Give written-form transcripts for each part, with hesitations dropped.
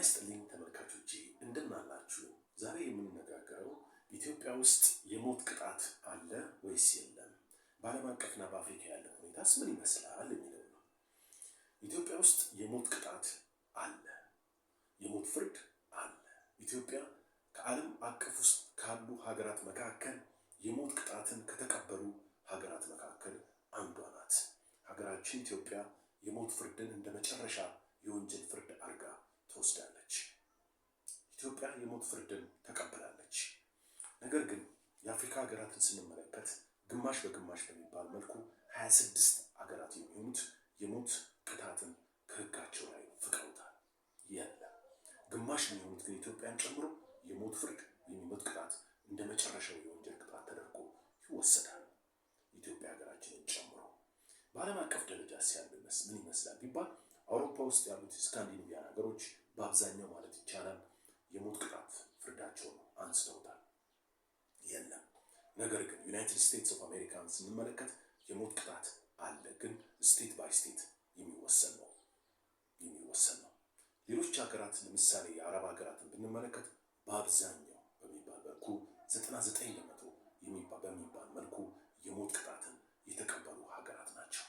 ይስጥልኝ ተመልካቾቼ፣ እንደምን አላችሁ? ዛሬ የምንነጋገረው ኢትዮጵያ ውስጥ የሞት ቅጣት አለ ወይስ የለም፣ በዓለም አቀፍና በአፍሪካ ያለው ሁኔታስ ምን ይመስላል የሚለው ነው። ኢትዮጵያ ውስጥ የሞት ቅጣት አለ፣ የሞት ፍርድ አለ። ኢትዮጵያ ከዓለም አቀፍ ውስጥ ካሉ ሀገራት መካከል የሞት ቅጣትን ከተቀበሉ ሀገራት መካከል አንዷ ናት። ሀገራችን ኢትዮጵያ የሞት ፍርድን እንደ መጨረሻ የወንጀል ፍርድ አድርጋ ትወስዳለች። ኢትዮጵያ የሞት ፍርድን ተቀብላለች። ነገር ግን የአፍሪካ ሀገራትን ስንመለከት ግማሽ በግማሽ በሚባል መልኩ 26 ሀገራት የሚሆኑት የሞት ቅጣትን ከሕጋቸው ላይ ፍቀውታል። የለም። ግማሽ የሚሆኑት ግን ኢትዮጵያን ጨምሮ የሞት ፍርድ ወይም የሞት ቅጣት እንደ መጨረሻው የወንጀል ቅጣት ተደርጎ ይወሰዳል። ኢትዮጵያ ሀገራችንን ጨምሮ። በዓለም አቀፍ ደረጃ ያለው ምን ይመስላል ቢባል፣ አውሮፓ ውስጥ ያሉት ስካንዲኔቪያን ሀገሮች በአብዛኛው ማለት ይቻላል የሞት ቅጣት ፍርዳቸውን አንስተውታል። የለም። ነገር ግን United States of America ን ስንመለከት የሞት ቅጣት አለ፣ ግን state by state የሚወሰን ነው። ሌሎች ሀገራት፣ ለምሳሌ የአረብ ሀገራትን ብንመለከት፣ በአብዛኛው በሚባል መልኩ፣ 99% በሚባል መልኩ የሞት ቅጣትን የተቀበሉ ሀገራት ናቸው።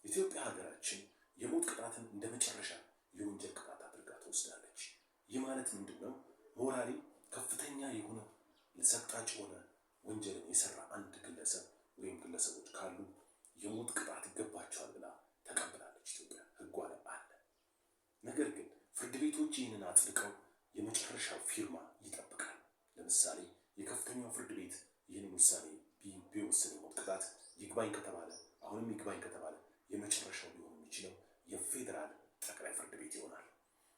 ኢትዮጵያ ሀገራችን የሞት ቅጣትን እንደ መጨረሻ የወንጀል ቅጣት አድርጋ ትወስዳለች። ይህ ማለት ምንድን ነው? Morally ከፍተኛ የሆነ ሰቅጣጭ የሆነ ወንጀልን የሰራ አንድ ግለሰብ ወይም ግለሰቦች ካሉ የሞት ቅጣት ይገባቸዋል ብላ ተቀብላለች። ኢትዮጵያ ሕጓ ላይ አለ። ነገር ግን ፍርድ ቤቶች ይህንን አጽድቀው የመጨረሻው ፊርማ ይጠብቃል። ለምሳሌ የከፍተኛው ፍርድ ቤት ይህንን ውሳኔ ቢወስን፣ የሞት ቅጣት ይግባኝ ከተባለ፣ አሁንም ይግባኝ ከተባለ፣ የመጨረሻው ሊሆን የሚችለው የፌዴራል ጠቅላይ ፍርድ ቤት ይሆናል።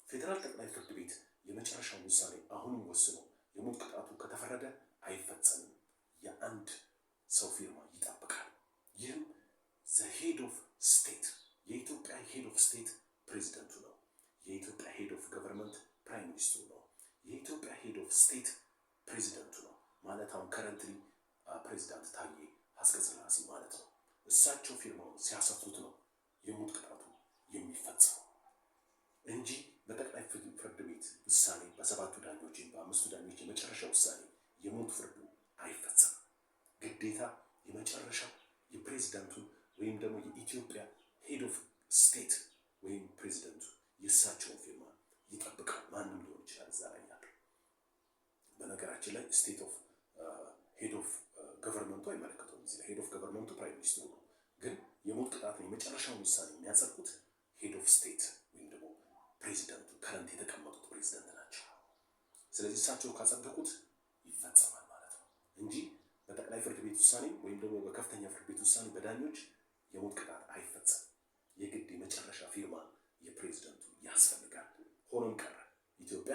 ፌዴራል ጠቅላይ ፍርድ ቤት የመጨረሻው ውሳኔ አሁንም ወስኖ የሞት ቅጣቱ ከተፈረደ አይፈጸምም። የአንድ ሰው ፊርማ ይጠብቃል። ይህም the head of state፣ የኢትዮጵያ head of state ፕሬዚደንቱ ነው። የኢትዮጵያ head of government prime minister ኡ ነው። የኢትዮጵያ head of state ፕሬዚደንቱ ነው ማለት አሁን currently ፕሬዚዳንት ታዬ አጽቀሥላሴ ማለት ነው። እሳቸው ፊርማውን ሲያሰፍሩት ነው የሞት ቅጣቱ የሚፈጸመው እንጂ በጠቅላይ ፍርድ ቤት ውሳኔ፣ በሰባቱ ዳኞች ወይም በአምስቱ ዳኞች የመጨረሻ ውሳኔ የሞት ፍርዱ አይፈጸምም። ግዴታ የመጨረሻው የፕሬዚዳንቱን ወይም ደግሞ የኢትዮጵያ head of state ወይም ፕሬዚደንቱ የእሳቸውን ፊርማ ይጠብቃል። ማንም ሊሆን ይችላል እዛ ላይ ያለው። በነገራችን ላይ state of head of government ኡ አይመለከተውም። እዚህ ላይ head of government ኡ prime minister ኡ ነው። ግን የሞት ቅጣትን የመጨረሻውን ውሳኔ የሚያጸድቁት head of state ወይም ደግሞ ፕሬዚደንቱ፣ current የተቀመጡት ፕሬዚደንት ናቸው። ስለዚህ እሳቸው ካጸደቁት ይፈጸማል ማለት ነው እንጂ በጠቅላይ ፍርድ ቤት ውሳኔ ወይም ደግሞ በከፍተኛ ፍርድ ቤት ውሳኔ በዳኞች የሞት ቅጣት አይፈጸምም። የግድ የመጨረሻ ፊርማ የፕሬዚደንቱ ያስፈልጋል። ሆኖም ቀረ ኢትዮጵያ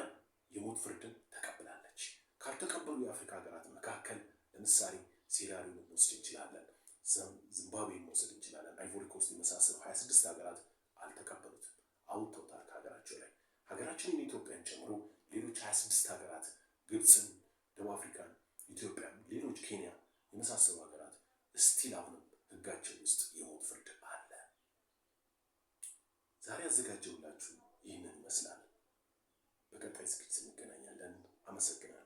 የሞት ፍርድን ተቀብላለች። ካልተቀበሉ የአፍሪካ ሀገራት መካከል ለምሳሌ ሴራሊዮንን መውሰድ እንችላለን፣ ዚምባብዌን መውሰድ እንችላለን፣ አይቮሪ ኮስት የመሳሰሉ 26 ሀገራት አልተቀበሉትም፣ አውጥተውታል ከሀገራቸው ላይ። ሀገራችንን ኢትዮጵያን ጨምሮ ሌሎች 26 ሀገራት፣ ግብፅን፣ ደቡብ አፍሪካን፣ ኢትዮጵያን፣ ሌሎች ኬንያ የመሳሰሉ ሀገራት still አሁንም ህጋቸው ውስጥ የሞት ፍርድ አለ። ዛሬ ያዘጋጀሁላችሁ ይህንን ይመስላል። በቀጣይ ዝግጅት እንገናኛለን። አመሰግናለሁ።